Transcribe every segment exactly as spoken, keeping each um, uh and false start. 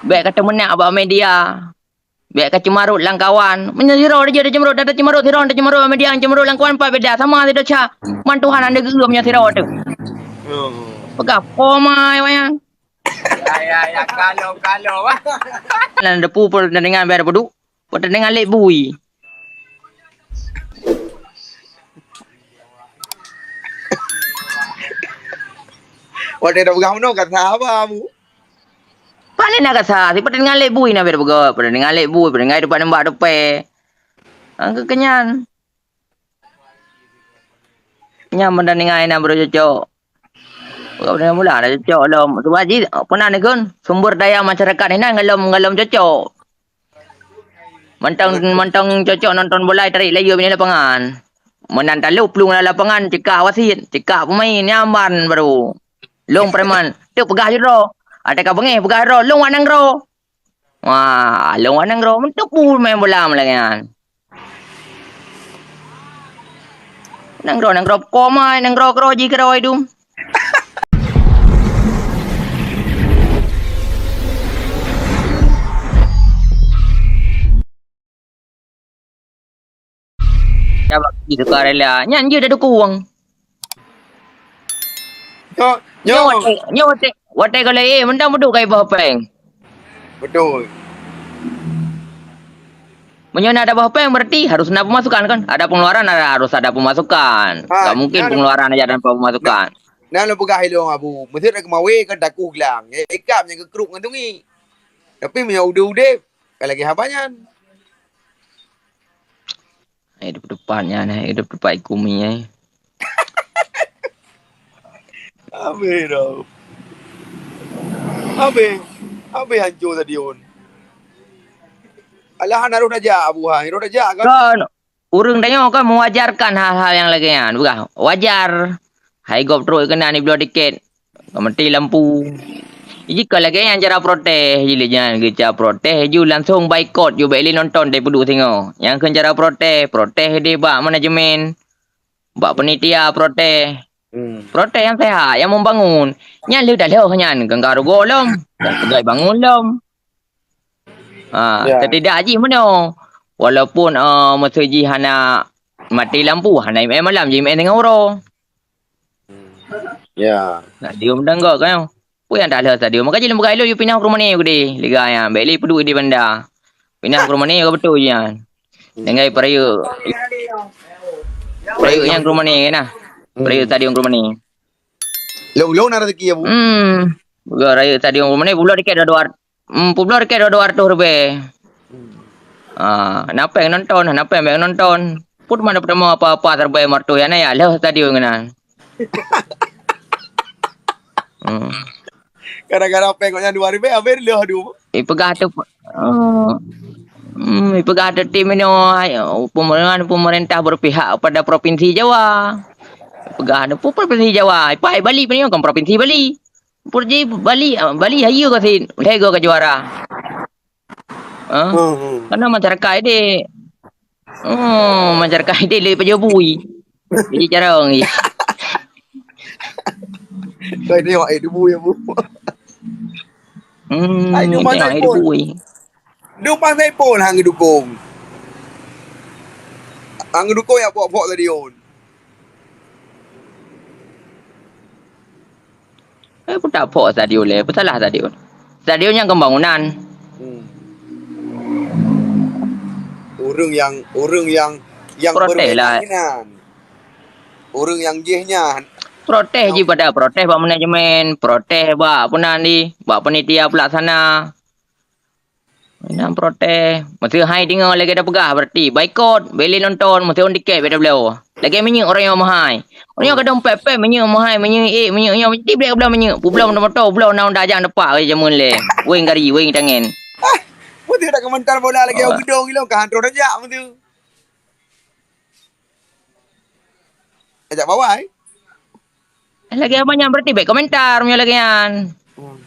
Bèk ka teumeunak bak media. Bèk ka ceumarot lam kawan. Meunyoe sidroe jeuet taceumarot, dan taceumarot sidroe, taceumarot media, taceumarot lam kawan, pat beda. Sama sidroe cha. Man Tuhan hana geugeue meunyoe sidroe teuh. Oh. Peugah, "Koma, ya, ya." Ya, ya, ya, kalau, kalau, wah. Nan depu pertandingan biar bedu. Pertandingan lek bui. Watèe dak peugah meunoe, kata apa, Bu? Paléng na kasa, si pertandingan lek bui na biar beugöt, pertandingan lek bui, pertandingan depan nembak depan. Angka kenyan. Nyan meunan ninggai na baru cocok. Bukan mula na cocok lom. Sebab jih, pernah ni kan, sumber daya masyarakat inan ngalom, ngalom cocok. Mantong, mantong cocok nonton bola tarék layue bak lapangan. Meunan talo plueng lam lapangan, cekak wasit, cekak pemain, nyaman baru. Long preman, tu peugah jih droe. Ada ka beungéh peugah droe, long wak nanggroe. Wah, long wak nanggroe, meuteupeu main bola meulagée nyan. Nanggroe, nanggroe koma, nanggroe keudroe jih keudroe dum. Sukarela. Nyan jeuet dukung. Nyoe, nyoe watèe, nyoe watèe, watèe gohlom, eh, mantong meuduek kai boh péng. Betul. Meunyoe na ada boh péng, berarti harus na pemasukan, kan? Ada pengeluaran, ada, harus ada pemasukan. Ha, tak mungkin pengeluaran aja tanpa pemasukan. Nah, nah, lôn peugah ilong Abu, meusé na keumawe kan taku glang. Eh, ikam nyang geukruk ngon tungi. Tapi meunyoe udeb-udeb, ka lagèe haba nyan. Hai, hidup depan nyan, hai, hidup depan ikumi, hai. Habéh dah. Habéh. Habéh hancô stadion. Alah, hana roh tajak, Abu, hai. Roh tajak kan? Kan, ureueng tanyoe kan mewajarkan hal-hal nyang lagèe nyan. Peugah, wajar. Hai gob trok keunan jibloe tiket. Ka maté lampu. Jih ka lagèe nyan cara protes, jih lé nyan geuca protes, ju langsung boikot, ju bèk lé nonton deh peuduek singoh. Nyang kheun cara protes, protes deh bak manajemen, bak panitia protes. Hmm. Protes nyang sehat, nyang membangun. Nyan lheueh dah lheueh nyan, kan ka rugoe lom. Peugah bangun lom. Ha, ya. Setidak jih meunoe. Walaupun, eh, masa jih hana maté lampu, hana M N malam jih M N teungoh uroe. Ya. Stadion meudanggok kan. Peue nyang tak lheueh stadion. Maka jih lôn peugah ilôn, yue pinah u Krumanèe keudeh. Liga nyan. Bèk lé peuduek di banda. Pinah u Krumanèe ka beutôi jih nyan. Dengan peurayeuk. Peurayeuk nyang Krumanèe kan nah. Hmm. Peurayeuk stadion Krumanèe. Lôn, lôn na rezeki ya, Bu? Hmm. Peugah rayeuk stadion Krumanèe, peuet ploh tiket dua, dua, hmm, peuet ploh tiket dua, dua ratus ribèe. Hmm. Ah, na péng nonton, na péng bèk nonton. Put mana pertama apa-apa serba martoh ya na ya lheueh stadion keunan. Hmm. Kadang-kadang péng kok nyan dua ribèe, habéh lheueh dua. Ipeugah tu, oh. Hmm, ipeugah tu tim inoe, hai, pemerintahan, pemerintah berpihak pada Provinsi Jawa. Ipeugah tu, pu-, Provinsi Jawa, ipai Bali punya kan Provinsi Bali. Pur ji Bali, ah, Bali hayu ka sit, lhèe go ka juara. Ah, hmm, hmm. Karena masyarakat dia, oh, masyarakat dia lebih pajobui. Jadi cara orang ni. Kau tengok, eh, debu ya, Bu. Hmm, hai, Duman tengok, eh, Saipul. Debu, eh. Duman Saipul hang dukung. Hang dukung ya pok-pok stadion. Eh, pun tak pok stadion lé, pun salah stadion. Stadion nyang pembangunan. Hmm. Ureueng yang, ureueng yang, yang protes lah. Berwenang inan. Ureueng nyang jih nyan. Protes jih pada protes bak manajemen, protes bak apa nan di, bak panitia pelaksana. Inan protes. Masa hai deungoe lagèe dah peugah, berarti boikot, bèk lé nonton, masa on tiket bèk dah bloe. Lagèe minyeuk orang nyang meuhai. Orang nyang kadang pèp-pèp minyeuk meuhai, minyeuk ék, minyeuk nyoe, mesti bèk bloe minyeuk. Publoe moto-moto, bloe na undang ajang depak jameun lé. Weng gari, weng tangen. Ah, beutôi dak komentar bola lagèe, oh, gedong ilong ka han troh tajak beutôi. Ajak bawai. Lagèe apa nyan berarti bèk komentar meunyoe lagèe nyan. Hmm.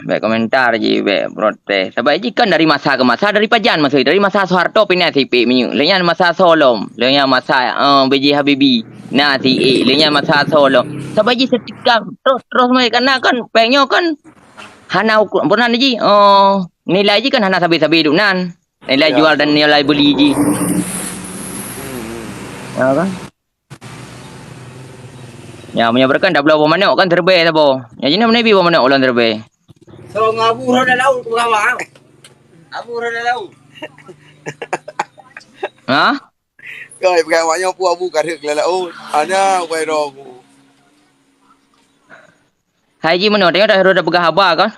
Bèk komentar jih, bèk protes. Sabab jih kan dari masa ke masa, dari pajan masa, dari masa Soeharto pih na si ék minyeuk. Lheueh nyan masa Solom, lheueh nyan masa, eh, B J Habibie na si ék, lheueh nyan masa Solom. Sabab jih setiap terus, terus mai karena kan péng nyoe kan hana uku-, peunan jih, oh, nilai jih kan hana sabe-sabe duek nan. Nilai jual dan nilai beuli jih. Ya kan? Ya, meunyoe beureukon dak bloe boh manok kan teureubée saboh. Ya, jinoe meunyoe bi boh manok ulôn teureubée. Song Abu Roda Laut peugah. Abu Roda Laut. Ha? Kai peugah awak nyoe pu Abu ka rhot keu laôt. Hana ubai droe Abu. Hai jih meunoe, tengok dah rhot peugah haba kan?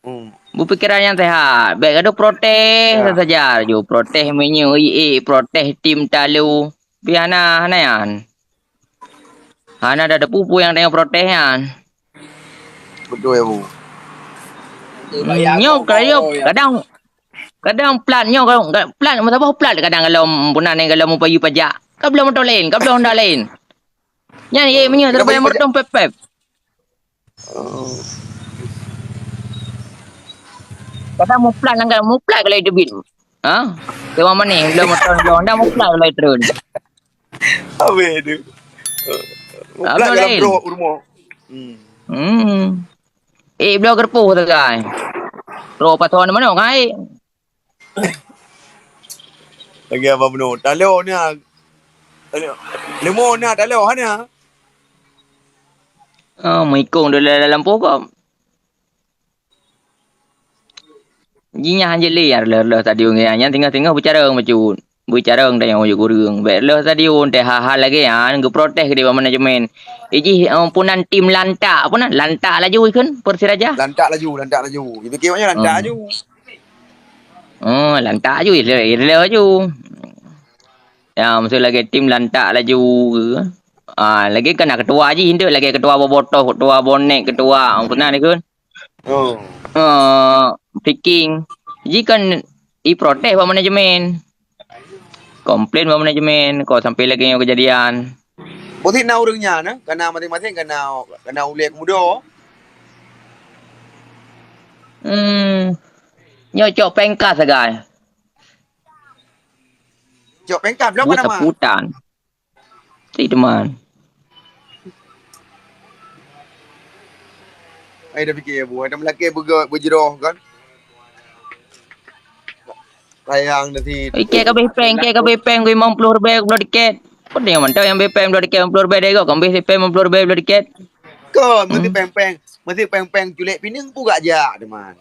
Hmm. Beupikiran nyang sehat. Bèk gadoh protes saja. Ju protes meunyoe ié, protes tim talu. Pi hana, hana nyan. Hana ada peue-peue nyang tanyoe protes nyan. Beutôi, Abu. Hmm, nyoe kayok kadang, kadang plat nyoe, kadang plat, meusaboh plat kadang kalau peunan kalau meupayu pajak. Ka bloe moto laén, ka bloe Honda laén. Nyan ye meunyoe terbang moto pep-pep. Oh. Kadang muplat langgar, muplat kalau teubiet. Ha? Teuma manéh, bloe moto bloe Honda muplat kalau turun. Habis tu. Muplat dalam laén. Bro, rumah. Hmm. Hmm. Eh, bloe geureupoh sagai. Bro, pasoe mana ngai? Lagi apa bunoe? Talo na. Talo. Leumo na, talo hana. Oh, meikong dulu dalam pokok. Jinyah hanjeut lé nyang reuloh-reuloh stadion nyan, nyan singoh-singoh beucarông bacut. Beucarông tanyoe bacut kureueng. Bèk reuloh stadion teuh hal-hal lagèe nyan geuprotes keudéh bak manajemen. Ijih, eh, peunan tim lantak, peunan lantak laju ikheun Persiraja. Lantak laju, lantak laju. Ipike awaknyan lantak laju. Oh, lantak laju, reuloh, reuloh laju. Ya, maksud lagèe tim lantak laju. Ah, lagèe kan na ketua jih, enteuk lagèe ketua bobotoh, ketua bonek, ketua, ah, peunan ikheun. Oh. Eh, picking. Ji kan iprotes bak manajemen. Komplain bak manajemen, kok sampai lagèe nyoe kejadian. Boh sit na ureueng nyan, eh? Kana maséng-maséng kana, kana ulèe keumudo. Hmm. Nyoe cok pengkas sagai. Cok pengkas, belum mana, Mak? Saputan. Ti teuma. Ai dah fikir, Bu. Ai dah meulakèe beuga-, beujroh kan. Sayang dah si. Iké ka beh pèng, iké ka beh pèng limong ploh ribèe bloe tiket. Peue nyang mantong nyang beh pèng bloe tiket limong ploh ribèe deh kok, ka beh pèng limong ploh ribèe bloe tiket. Kon, meusti pèng-pèng, meusti pèng-pèng culek pineung pugak jak teuma.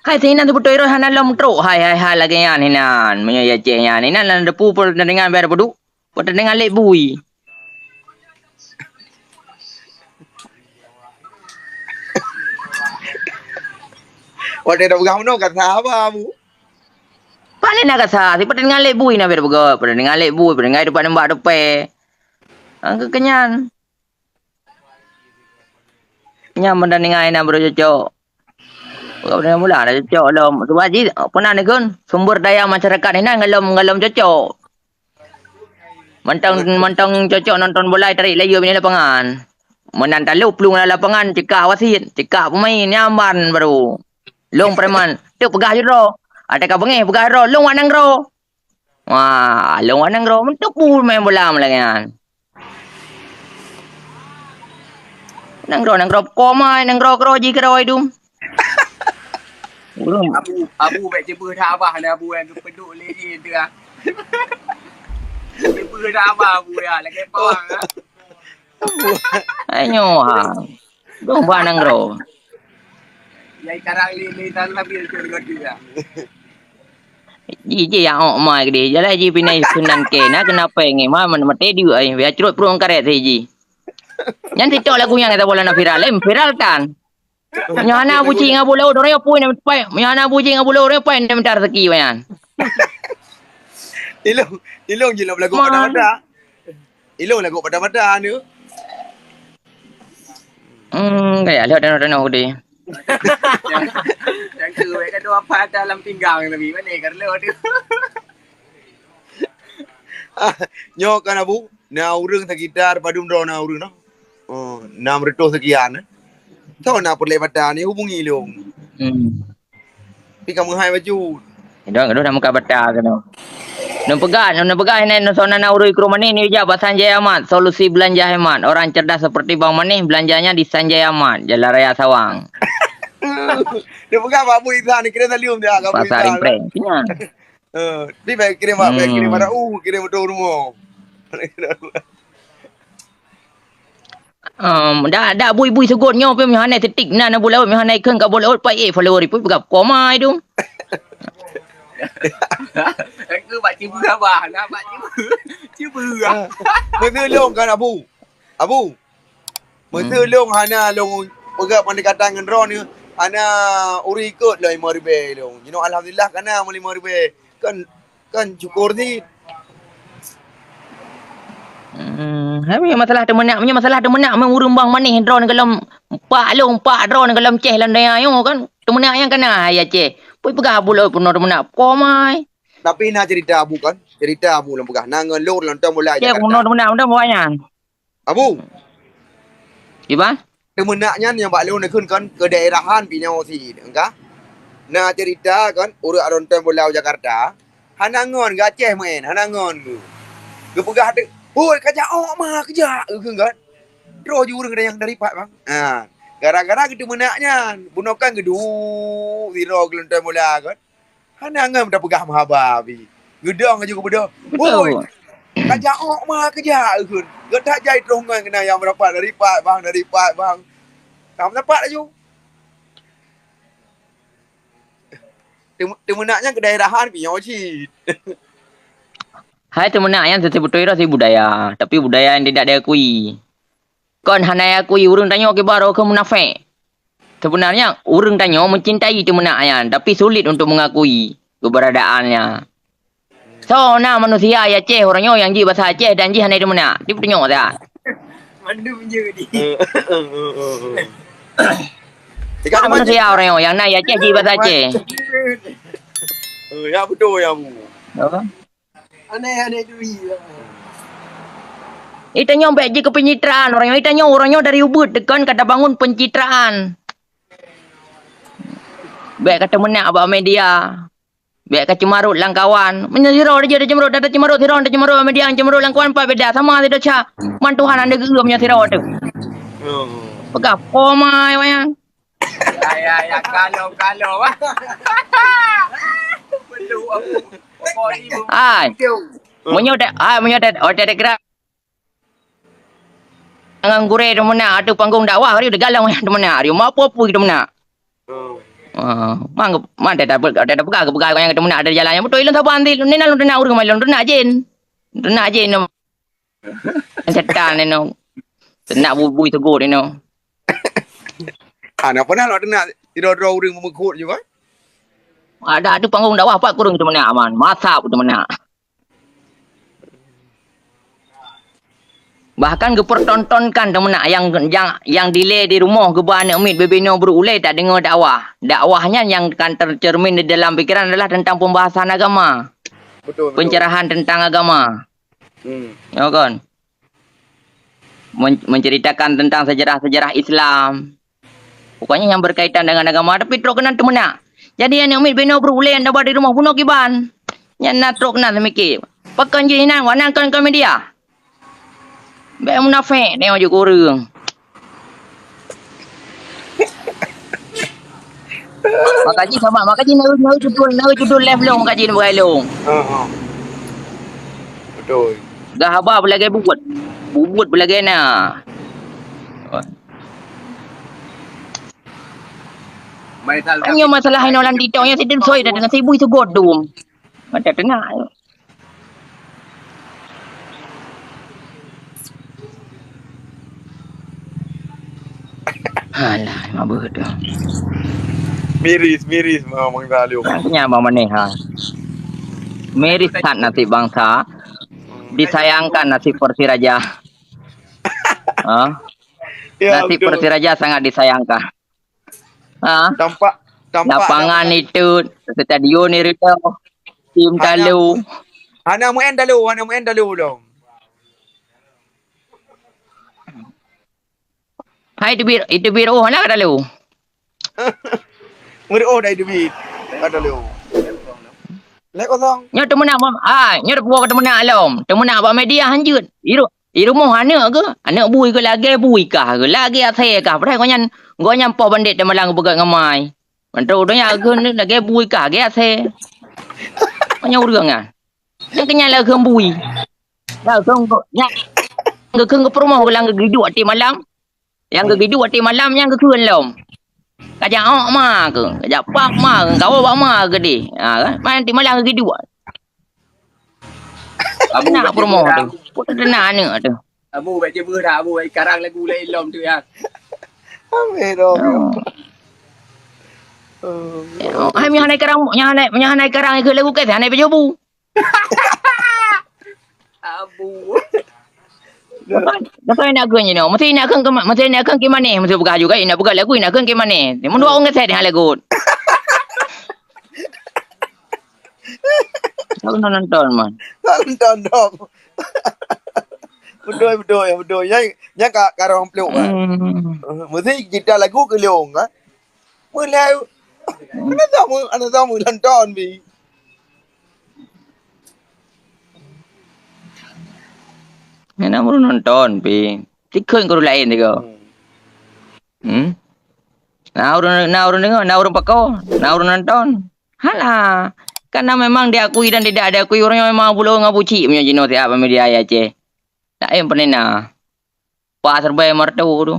Hai sinan teubeutôi roh hana lom trok, hai, hai, hai lagèe nyan hinan. Meunyoe ya ceh nyan hinan lam depu peue teudeungan bèe peuduek. Peue teudeungan lé bui. Watèe tapeugah meunoe ka saba, Bu. Paléng na ka sa, sipat teudeungan lé bui na bèe tapeugah, peue teudeungan lé bui, peue teudeungan teumpat nembak teupè. Angka keunyan. Nyan meundan dengan inan baru cocok. Bukan mula dah cocok lom. Sebab jih, pernah ni kan, sumber daya masyarakat inan ngalom, ngalom cocok. Mantong, mantong cocok nonton bola, tarik layue bini lapangan. Meunan talo plueng lam lapangan, cekak wasit, cekak pemain, nyaman baru. Long preman, tu peugah judro. Ada ka bengeh peugah ro, long wak nanggroe. Wah, lôn nanggroe meuteupue main bola meulagèe nyan. Nanggroe, nanggroe peue koma, nanggroe keudroe jih keudroe dum. Ureueng. Abu, Abu bèk ceubeuh that abah na Abu nyang geupeudok lé jih teuh ah. Ceubeuh that abah Abu ya, lagèe pawang ah. Hai nyoe ha. Dong ba nanggroe. Nyai karang lé, lé tan labil tu deungon dia. Ji, ji ya ok mai keudeh. Jalan ji pinai sunan ke. Na kenapa ngi ma maté diu ai. Biar curut prueng karet si ji. Nyan TikTok lagu nyang kata bola na viral. Em, viral tan. Nyoe hana buci ngabu laut orang pun nak pai. Nyoe hana buci ngabu laut orang pai nak minta rezeki nyan. Ilong, ilong je lah belagu mata-mata. Ilong lagu mata-mata ni. Hmm, kayak lihat tengok-tengok tadi. Yang, yang kedua kan dua patah dalam pinggang tapi mana kalau tu. Ah, nyoe kan Abu, na ureueng sekitar padum droe na ureueng noh. Oh, enam ratus sekian eh. Tahu na perlek mata ni hubungi ilong. Hmm. Tapi kamu hai baju. Dong, dong nak muka bata kena. Nang peugah, nang peugah ini nang sona na urui ke rumah ni, ni bijak Pak Sanjay Ahmad, solusi belanja hemat. Orang cerdas seperti Bang Manih, belanjanya di Sanjay Ahmad, Jalan Raya Sawang. Dia peugah bak Abu Isan, dia kirim saleuem dia, Abu Pasar Isan. Imprek. Nyan. Eh, dia baik kirim, baik kirim, hmm, pada, uh, kirim beutôi rumoh. Em, dak, dak bui-bui seugot nyoe pih meuhana setik na, na bu laôt meuhana ikheun ka bu laôt, pai, eh, follower pih peugah komai dum. Aku bak Cibeu abah, nak bak Cibeu. Cibeu. Ah. Meuseu lôn kan, Abu. Abu. Meuseu, hmm, lôn hana lôn peugah pendekatan ngon droeneuh, hana ureueng ikot lom limong ribèe lôn. Jinoe alhamdulillah kana limong ribèe. Kan, kan syukur cit. Hmm, tapi masalah teumeunak, meunyoe masalah teumeunak, meuh ureueng bang manéh droeneuh gohlom pak lôn, pak droeneuh gohlom ceh lam donya nyoe kan. Teumeunak nyang kana hai Aceh. Pui peugah buleuen peunoh teumeunak. Komai. Tapi na cerita Abu kan? Cerita Abu lôn peugah. Na ngon lôn nonton bola Jakarta. Ceh peunoh teumeunak, teumeunak boh nyan. Abu. Kiban? Teumeunak nyan nyang bak lôn neukheun kon keu daerahan pih nyoe cit, engka. Na cerita kon, ureueng aronton bola u Jakarta, hana ngon geuh Aceh meu'en, hana ngon geuh. Geupeugah teuk, "Hoi, ka jak ôk ma, keujak," geukheun kon. Droe jih ureueng nyang dari pat bang. Ha, gara-gara geuteumeunak nyan, bunoe kan geuduek sidroe geulonton bola kon. Hana ngon tapeugah meuhaba pih. Geudong laju geubeudôh. Beutôi. Woi, ka jak ôk ma keujak, geukheun. Geutak jai troh ngon keunan nyang meurapat dari pat bang, dari pat bang. Ka meurapat laju. Teum-, teumeunak nyan keu daerahan pih nyoe cit. Hai teumeunak nyan seubeutôi droe si budaya, tapi budaya nyang tidak diakui. Kon hana akui ureueng tanyoe kiban droe keu munafék. Sebenarnya, ureueng tanyoe mencintai teumeunak nyan, tapi sulit untuk mengakui keberadaannya. Soe na manusia Aceh uroe nyoe nyang jih basa Aceh dan jih hana teumeunak? Di peutunyok that. Mandum je di. Soe manusia uroe nyoe nyang na Aceh jih basa Aceh? Eh, ya betul ya, Bu. Apa? Aneh-aneh dui. Itanyoe bèk jih keu pencitraan uroe nyoe. Itanyoe uroe nyoe dari ubeut teukon ka tabangun pencitraan. Bèk ka teumeunak bak media. Bèk ka ceumarot lam kawan. Meunyoe sidroe jih taceumarot, taceumarot sidroe, taceumarot bak media, ceumarot lam kawan, pat beda. Sama sidroe ca. Man Tuhan hana geueu meunyoe sidroe teuk. Peugah, "Pomai wayang." Ya, ya, ya, kalau, kalau. Perlu aku. Pokok ni. Hai. Meunyoe tak, hai, meunyoe tak, oh, tak ada gerak. Ngon gurèe teumeunak ateueh panggong dakwah, hari teugalong teumeunak, hari mau apa-apa teumeunak. Ah, mang, mang tak dapat, tak dapat peugah, peugah nyang teumeunak ada jalan nyang beutôi lôn saban ti, lôn ni na lôn teunak ureueng mai lôn teunak jén. Teunak jén. Setan inoe. Teunak bui-bui seugot inoe. Ah, na pernah lôn teunak sidroe-droe ureueng meumeukhot jih, kan? Ada, ada panggong dakwah pat kureueng teumeunak, man. Masa pun teumeunak. Bahkan geupeurtontonkan teumeunak nyang, nyang, nyang dilèe di rumoh geuba aneuk miet bubena brôk ulèe tadeungoe dakwah. Dakwah nyan nyang kan tercermin di dalam pikiran adalah tentang pembahasan agama. Betul, betul. Pencerahan tentang agama. Hmm. Ya kan? Men-, menceritakan tentang sejarah-sejarah Islam. Pokoknya yang berkaitan dengan agama, tapi trok keunan teumeunak. Jadi aneuk miet bubena brôk ulèe nyang daba di rumoh bunoe kiban. Nyan na trok keunan teumike. Pakon jih inan, wak nan kon, kon media. Bèk munafék, nyoe jeuet keu ureueng. Maka jih sama, maka jih na, na judul, na judul live lôn, maka jih na beugai lôn. Ha, ha. Betul. Gah haba beulagèe bubuet. Bubuet beulagèe na. Kan nyoe masalah inoe lam TikTok nyoe sidin soi dah dengan sibui seugot dum. Macam teunak. Alah, mabuk tu. Miris, miris, memang tak lho. Nya abang maneh ha. Miris that nasib bangsa. Disayangkan nasib Persiraja. Ha? Ya, nasib betul. Persiraja sangat disayangkan. Ha? Tampak, tampak lapangan itu, stadion itu, tim hana, talu. Hana meu'en talu, hana meu'en talu lom. Hai itu bir, itu bir oh hana talu. Meureuoh dah itu bir. Hana talu. Lek kosong. Nyoe teumeunak, ah, nyoe teupue teumeunak lom. Teumeunak bak media hanjeuet. Iru Di rumoh aneuk geuh, aneuk bui geuh lagèe bui kah geuh, lagèe asèe kah. Padahai gobnyan, gobnyan poh bandét teumalang geupeugöt ngon mai. Mantong ureueng nyan geukheun lagèe bui ka, lagèe asèe. Meunyoe ureueng nyan. Nyang keunyan lagèe geukheun bui. Lagèe geukheun, nyang geukheun geupeurumoh lam geugiduek watèe malam. Nyang geugiduek watèe malam nyan geukheun lom. Ka jak ôk ma keuh, ka jak pap ma keuh, ka woe bak ma keuh deh. Ha, kan? Man watèe malam geugiduek. Abu, nak bèk peurumoh tu. Pun teunak aneuk tu. Abu, bèk jibeuet dah, Abu, bèk karang lagu laén lom tu, ya. Amin, ya Allah. Oh. Ya, oh, hai, nyan hana karang, nyan hana, nyan hana karang ikut lagu kèe, hana baju bu. Abu. Beutôi, beutôi nak kheun jinoe. Mesti nak kheun ke ma-, mesti nak kheun ke manéh, mesti peugah juga, nak peugah lagu, nak kheun ke manéh. Mun dua ureueng ngeset hana lagu. Nak nonton, man. Nonton dong. Beutôi, beutôi, beutôi. Nyan, nyan ka, ka rong pluk, kan? Hmm. Mesti cerita lagu ke leung, kan? Mulai. Hana tahu, hana tahu nonton, bi. Hana meunonton, bi. Tikheun keu ureueng laén tiga. Hmm. Hmm? Na ureueng, na ureueng deungoe, na ureueng pakoe, na ureueng nonton. Halah. Karena memang diakui dan tidak diakui, ureueng nyan memang bulo ngon bucik meunyoe jinoe siat bak media Aceh. Laén peureuna. Pas serba martu tu.